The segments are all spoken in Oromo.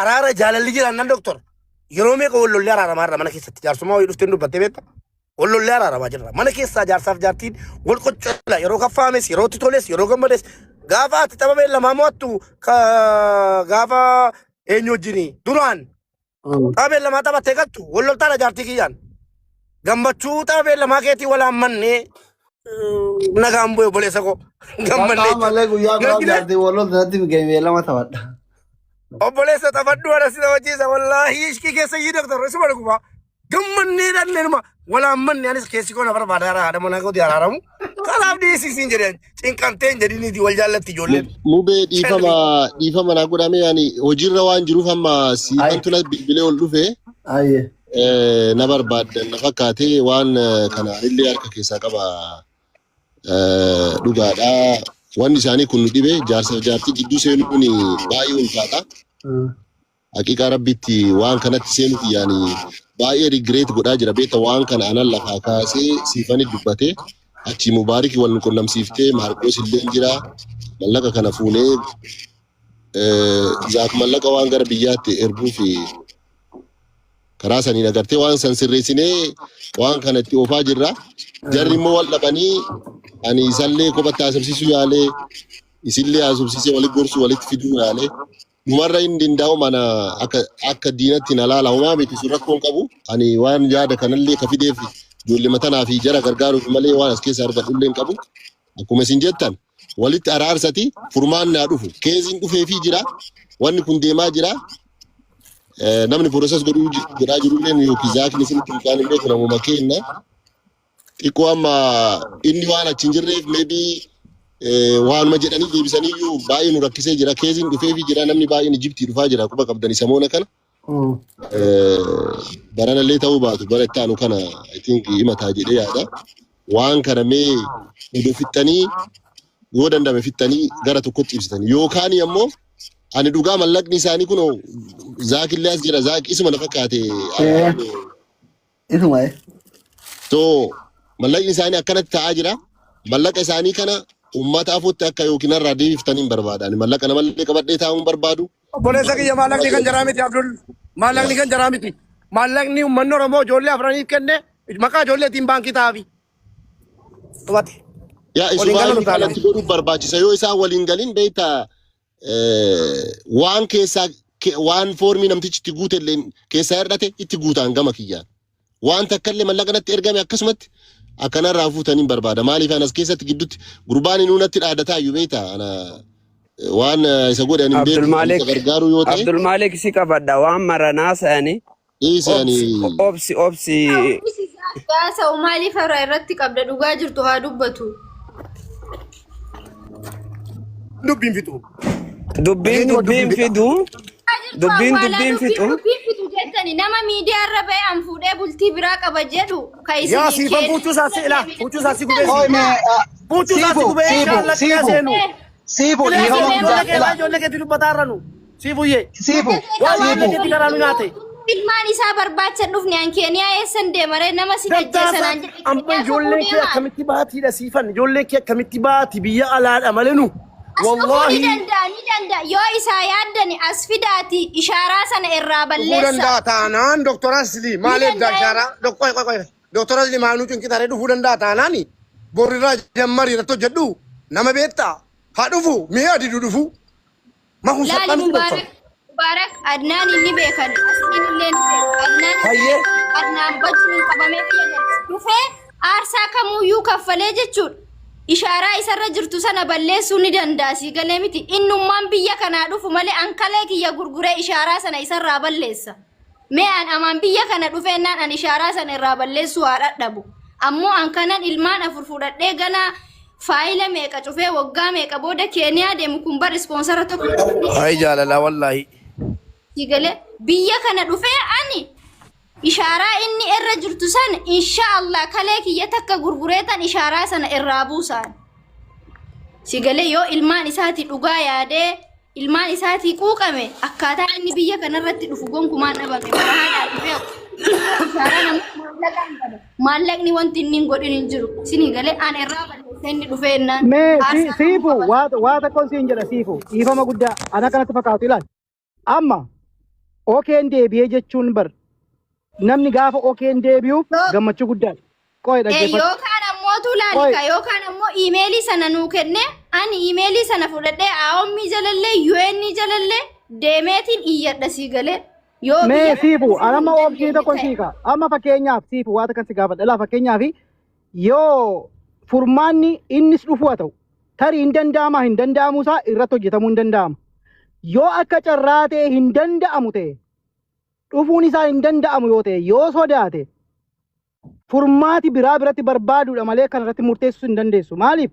Araara jaalalli jiraannaan doktor yeroo meeqa wal lollee araaramaa irra mana keessatti jaarsummaa wayii dhuftee dubbattee beekta. Wal lollee araaramaa jirra. Mana keessaa jaarsaaf jaartiin wal qoccola yeroo kaffaames yeroo itti toles yeroo gammades gaafa ati tapha beellamaa mo'attu gaafa eenyu wajjini duraan tapha beellamaa taphattee galtu wal loltaadha jaartii kiyyaan. Gammachuu tapha beellamaa keetii wal haammannee nagaan bu'e obboleessa koo. Gammannee Bakka jechuudha. ammallee guyyaa biraa Gargine jaartii wal loltu natti beellama taphadha. obboleessa taphadhu ana si taphachiisa wallaahi ishqii keessa iyyii doktor isuma dhuguma. Gammannee dhallee wal haammanne anis keessi koo na barbaada haadha manaa kooti araaramu. Kanaaf dhiisisiin jedheen cinqamtee hin jedhiniiti wal jaallatti ijoolleen. Mubee dhiifama dhiifama naa godhame ani hojiirra waan jiruuf amma siifantu na bilbilee ol dhufe Ayyee. na barbaaddan na fakkaate waan kana anillee harka keessaa qaba dhugaadha. Wanni isaanii kun nu dhibe jaarsa jaartii gidduu seenuun baay'ee ulfaata. Haqiiqaa rabbitti waan kanatti seenuu kiyyaani baay'ee regret godhaa jira beekta waan kana anan lafaa kaasee siifani dubbate achi mubaariki wal nu qunnamsiiftee maarqoos illee jira mallaqa kana fuunee zaak mallaqa waan gara biyyaatti erguu fi karaa saniin agartee waan san sirreessinee waan kana itti oofaa jirra. Jarri immoo wal dhabanii ani isallee kophatti haasofsiisuu yaalee isillee haasofsiisee walitti gorsuu walitti fiduu yaalee dhumarra inni danda'u mana akka akka diinatti na laala homaa miti sun rakkoo hin qabu ani waan yaada kanallee ka fideef ijoollee matanaa fi jara gargaaruuf malee waan as keessa argadhullee hin qabu akkuma isin jettan walitti araarsati furmaanni haa dhufu keeziin dhufeefii jira wanni kun deemaa jira namni process godhuu godhaa jirullee yookiin zaakni isinitti mucaan hin beeku namuma kenna xiqqoo amma inni waan achi hin jirreef maybe waanuma jedhanii deebisaniyyuu baay'ee nu rakkisee jira keeziin dhufeefii jira namni baay'een Ijiptii dhufaa jira quba qabdani samoona kana baranallee ta'uu baatu bara itti aanu kana I think himataa jedhee yaada. Waan kana mee odoo fixxanii yoo danda'ame fixxanii gara tokkotti ibsitanii yookaan ammoo ani dhugaa mallaqni isaanii kun zaakillee as jira zaak isuma na fakkaate. Isuma. So mallaqni isaanii akkanatti ta'aa jira. Mallaqa isaanii kana uummata afutti akka yookiin irraa deebiftanii hin barbaada. Ani mallaqa namallee qabadhee taa'uu hin barbaadu. Obboleessa kiyya maallaqni kan jaraa miti Abdul. Maallaqni kan jaraa miti. Maallaqni uummanni Oromoo ijoollee afraniif kenne maqaa ijoolleetiin baankii ta'aafi. Dhumate. Yaa Waliin isumaa galan inni utaalan. kanatti godhuuf barbaachisa. Yoo isaan waliin galin beektaa waan keessaa waan foormii namtichi itti guute illee keessaa hir'ate itti guutaan gama kiyyaan. Waan takka illee mallaqa natti ergame akkasumatti akkanarraa fuutaniin barbaada. Maaliif anas keessatti gidduutti gurbaan inuu natti dhaadataa iyyuu beektaa ana waan isa godhe ani hin beeku Abdulmalik isa gargaaruu yoo ta'e Abdulmalik si qabadha waan maranaa sa'ani dhiise ani obsi obsi obsi Gaasa maaliif irraa irratti qabda dhugaa jirtu haa dubbatu. Dubbiin fixu. Dubbiin Dhageenyuma dubbiin dubbiin fixa. fidu Dhugaa jirtu dubbiin awwaalaa dubbiin dubbiin fixu dubbiin fitu jettani nama miidiyaa irra ba'e an fuudhee bultii biraa qaba jedhu ka Yaa isinii siifan keenya fuuchuu isaa si ilaa fuuchuu isaa si gubee Oi si. me Fuuchuu isaa si siifu gubee siifu inshaalla qilaa siifu seenu. siifu Qilee dhiifama seenu guddaa ijoollee kee ila waa ijoollee keetti dubbataa irra nu. Siifuyyee. siifu Waa ijoollee siifu keetti garaa nu nyaate. Ilmaan isaa barbaacha dhufne an Keeniyaa eessan deemaree nama si Dantaa ajjeesan isaa an jedhe amma Keeniyaa kamuu ijoolleen kee deemaa. akkamitti baatiidha siifan ijoolleen kee akkamitti baati biyya alaadha malee nu. As dhufuu ni Wallaahi danda'a ni danda'a yoo isaa yaaddani as fidaati ishaaraa sana irraa dhufuu balleessa. danda'a taanaan Dr. Asli Ni maaliif danda'a. ishaaraa qoy qoy qoy Dr. Asli maal nu cinqitaree dhufuu danda'a taanaan borirraa jammarii irratti hojjedhu nama beektaa haa dhufu mi'a adidu dhufu makun Laali salphaa miti doktor. Mubaarak Mubaarak Adnaan inni beekan asliin illee ni beeku. Adnaan Hayyee. Adnaan bachuun qabamee biyya gale. Dhufee aarsaa kamuyyuu kaffalee jechuudha. Ishaaraa isarra jirtu sana balleessuu ni danda'a sii galee miti. Innummaan biyya kanaa dhufu malee an kalee kiyya gurguree ishaaraa sana isarraa balleessa. Mee an amaan biyya kana dhufeennaan an ishaaraa sana irraa balleessuu haa dhadhabu. Ammoo an kanan ilmaan afur fudhadhee ganaa faayila meeqa cufee waggaa meeqa booda Keeniyaa deemu kun bar ispoonsara tokko Hayi jaalalaa wallaahi. sii galee biyya kana dhufee ani ishaaraa inni irra jirtu san insha Allah kalee kiyya takka gurgureetan ishaaraa sana irraa buusaan. Si galee yoo ilmaan isaati dhugaa yaadee ilmaan isaatii quuqame akkaataa inni biyya kanarratti dhufu gonkumaan dhabame barahaadhaa dhufee ishaaraa namoota maallaqaan qaba. Maallaqni wanti inni hin godhin hin jiru. Isinii galee an irraa balleessa inni dhufee innaan Mee aarsaa kamuu siifu qabata. waa waa tokkoon siin jedha siifu dhiifama guddaa ana kanatti fakkaatu ilaali. Amma Okeen deebi'ee jechuun bar namni gaafa okeen deebi'uuf gammachuu guddaadha. Qo'ee dhaggeeffadhu. Yookaan ammoo Qo'ee. tulaalika yookaan ammoo iimeelii sana nuu kenne, ani iimeelii sana fudhadhee IOM jalallee UN jalallee deemeetiin iyyadha, sii galee. Yoo Mee biyya siifu kana amma hin option tokko dandeenye ta'e. siika. Amma fakkeenyaaf siifu waan kan si gaafadha. Laa, fakkeenyaaf yoo furmaanni innis dhufu haa ta'u, tarii hin danda'ama hin danda'amu isaa irratti hojjetamuu hin danda'ama. Yoo akka carraa ta'e hin danda'amu ta'e, dhufuun isaa hin danda'amu yoo ta'e, yoo sodaate, furmaati biraa biratti barbaaduudha malee kan irratti murteessuu hin dandeessu. Maaliif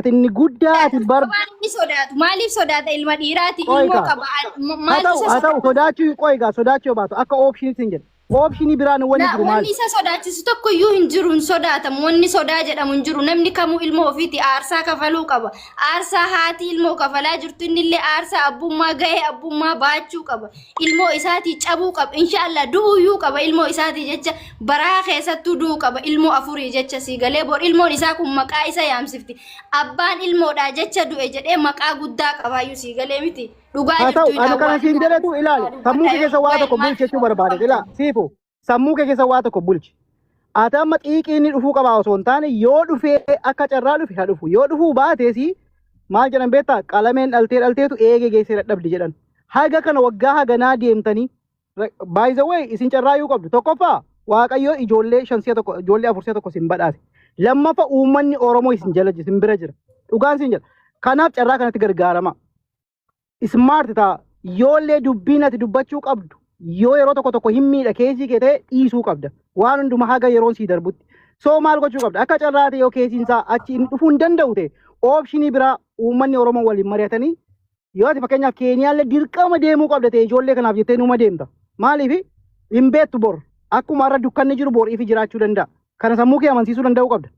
ati inni guddaa ati bar Waan inni sodaatu, maaliif sodaata? Ilma dhiiraati, Qo'i ilmoo kaa. qaba. Haa Maaltu ta'u isa haa ta'u sodaachisa? Sodaachuu qo'i sodaachuu yoo baatu akka option hin jedhu. Option biraan wanni Na, jiru wanni maali? isa sodaachisu tokko iyyuu hin jiru, hin sodaatamu. Wanni sodaa jedhamu hin jiru. Namni kamuu ilmoo ofiiti aarsaa kafaluu qaba. Aarsaa haati ilmoo kafalaa jirtu, innillee aarsaa abbummaa, gahee abbummaa baachuu qaba. Ilmoo isaatii cabuu qaba. Inshaallah du'uyyuu qaba ilmoo isaatii jecha, baraa keessattuu du'uu qaba ilmoo afurii jecha, sii galee? Bor ilmoon isaa kun maqaa isa yaamsifti. Abbaan ilmoodhaa jecha du'e jedhee maqaa guddaa qabaayyuu, sii galee miti? Dhugaa Haa ta'u jirtu ani kana siin jedhetu ilaali. Sammuu kee keessa waa tokko bulchi jechuu barbaade. Ilaa siifu, sammuu kee keessa waa tokko bulchi. Ati amma xiiqii inni dhufuu qabaa osoo hin taane, yoo dhufee akka carraa dhufe haa dhufu. Yoo dhufuu baatees maal jedhan beektaa? Qalameen dhaltee dhalteetu eegee geessee dadhabdi jedhan. Haga kana waggaa haganaa deemtanii, by the way, isin carraayyuu qabdu. Tokkoffaa, Waaqayyo ijoollee shan si'a tokko, ijoollee afur si'a tokko isin badhaase. Lammaffaa, uummanni Oromoo isin jala jira, isin bira jira. Dhugaan isin jira. Kanaaf carraa kanatti gargaarama. Smart ta'a. Yoollee dubbiin ati dubbachuu qabdu yoo yeroo tokko tokko hin miidha keessii kee ta'e, dhiisuu qabda. Waan hundumaa haga yeroon sii darbutti. So maal gochuu qabda? Akka carraa ta'e yoo keessiin isaa achi hin dhufuu hin danda'u ta'e, option biraa uummanni Oromoo waliin mari'atanii, yoo ati fakkeenyaaf Keeniyaallee dirqama deemuu qabda ta'e, ijoollee kanaaf jettee numa deemta. Maaliif? Hin beektu, bor akkuma har'a dukkanni jiru bor ifi jiraachuu danda'a. Kana sammuu kee amansiisuu danda'uu qabda.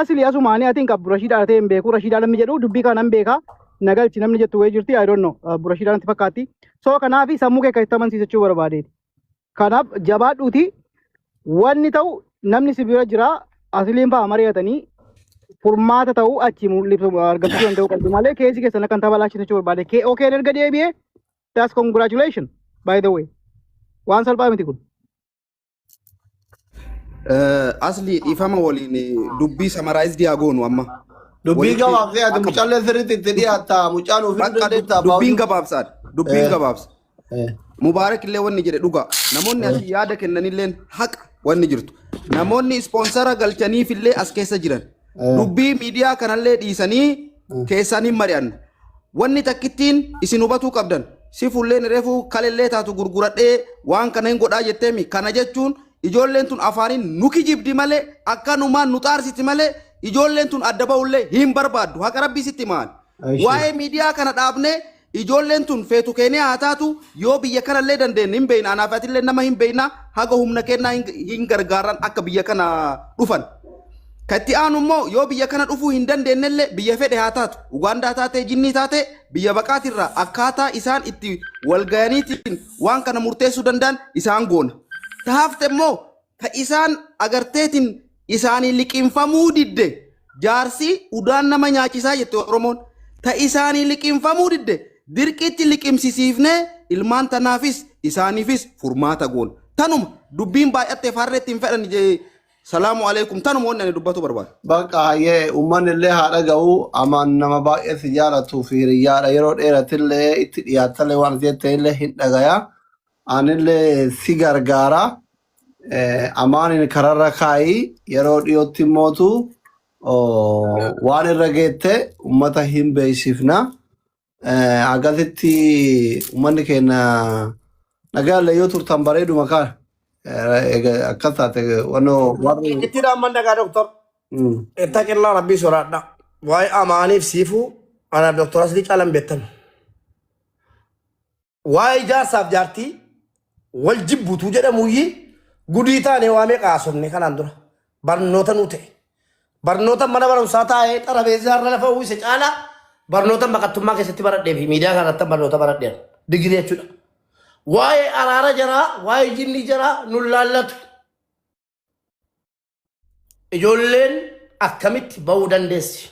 Asli asumaanii ati hin qabdu Rashiidaa ta'e hin beeku. Rashiidaa namni jedhu dubbii kana nan beeka. Nagalchi namni jettu wayii jirti, I don't know. Rashiidaa natti fakkaatti. So kanaaf sammuu kee kan itti amansiisachuu barbaadeeti. Kanaaf jabaadhuuti, wanni ta'u namni si bira jira, asliin fa'a mari'atanii furmaata ta'uu achi mul'isu argamsiisuu danda'uu qabdu malee keessi keessan akka hin tabalaachise barbaade. Kee okeen erga deebi'ee, that's congratulation, by the way. Waan salphaa miti kun. Asli, dhiifama waliin, dubbii summarize haa goonu amma. Dubbii Walitti gabaabsee ati akka mucaallee sirriitti itti dhiyaatta, mucaan ofii bakka dandeettaa. Dubbiin gabaabsaadha. Dubbiin gabaabsa. Mubaarak illee wanni jedhe dhuga. Namoonni asii yaada kennanilleen haqa wanni jirtu. Namoonni sponsor galchaniif illee as keessa jiran. Dubbii miidiyaa kanallee dhiisanii keessaan hin mari'anna. Wanni takkittiin isin hubatuu qabdan. Si fulleen reefuu kalellee taatu gurguradhee waan kana hin godhaa jetteemi. Kana jechuun ijoolleen tun afaaniin nu kijibdi malee, akkanumaan nu xaarsiti malee, ijoolleen tun adda bahullee hin barbaaddu. Haqa rabbii sitti maal? Waa'ee miidiyaa kana dhaabnee ijoolleen tun feetu Keeniyaa haa taatu, yoo biyya kanallee dandeenye hin beekna, anaaf atillee nama hin beekna, haga humna kennaa hin gargaaran akka biyya kana dhufan. Ka itti aanu immoo yoo biyya kana dhufuu hin dandeenyellee, biyya fedhe haa taatu, Ugaandaa taate, jinnii taate, biyya baqaatirraa akkaataa isaan itti walgayaniitiin waan kana murteessuu danda'an isaan goona. Taafte immoo ka isaan agarteetiin isaanii liqinfamuu didde, jaarsi udaan nama nyaachisaa jette Oromoon. Ta isaanii liqinfamuu didde dirqitti liqimsisiifnee ilmaan tanaafis isaaniifis furmaata goona. Tanuma dubbiin baay'attee farreetti hin fedhan jee. Salaamu alaikum, tanuma wanni ani dubbatu barbaada. Bakka hayyee uummanni illee haa dhaga'u, amaan nama baay'ee si jaalatuu fi hiriyyaadha, yeroo dheeratillee itti dhiyaatallee waan jette illee hin dhagaya. Anillee si gargaara. Amaanin kararra kaayii, yeroo dhiyootti mootu waan irra geette uummata hin beeksifna. Akkasitti uummanni keenya nagaallee yoo turtan bareeduma kana. Akkas taate wannoo warri. Itti dhaamman dhagaa, doktor. Ittaqillaa, rabbii soraadha. Waa'ee amaaniif siifuu anaaf doktor Aslii caalan beektan. Waa'ee jaarsaaf jaartii wal jibbutuu jedhamuyyii gudii taane waa meeqa haasofne kanaan dura. Barnoota nuu ta'e. Barnoota mana barumsaa taa'ee xarabeessaa irra lafa uwwise caalaa barnoota baqattummaa keessatti baradhee fi miidiyaa kanarratti barnoota baradheera. Digirii jechuudha. Waa'ee araara jaraa, waa'ee jinni jaraa nun laallatu. Ijoolleen akkamitti ba'uu dandeessi?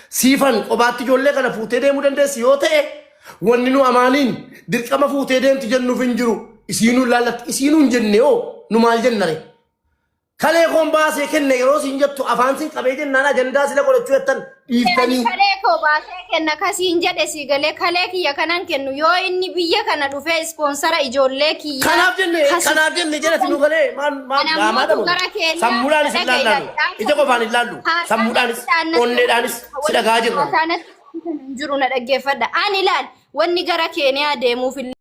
Siifan qobaatti ijoollee kana fuutee deemuu dandeessi yoo ta'e, wanni nu amaaniin dirqama fuutee deemti jennuuf hin jiru. Isiinuu laallatti isiinuu hin jenne hoo nu maal jenna ree? Kalee koon baasee kenne yeroo siin jettu afaan siin qabee jennaan ajandaa sila godhachuu jettan dhiiftanii. Kalee koo baasee kenna kasiin jedhe si galee kalee kiyya kanan kennu yoo inni biyya kana dhufee ispoonsara ijoollee kiyya. Kanaaf jenne kanaaf jenne jedhati nu galee maal maal gaamaa dhabu. Sammuudhaanis hin laallu ija qofaan hin laallu sammuudhaanis onneedhaanis si dhagaa jirra. Jiru na dhaggeeffadha. Ani ilaal wanni gara Keeniyaa deemuuf illee.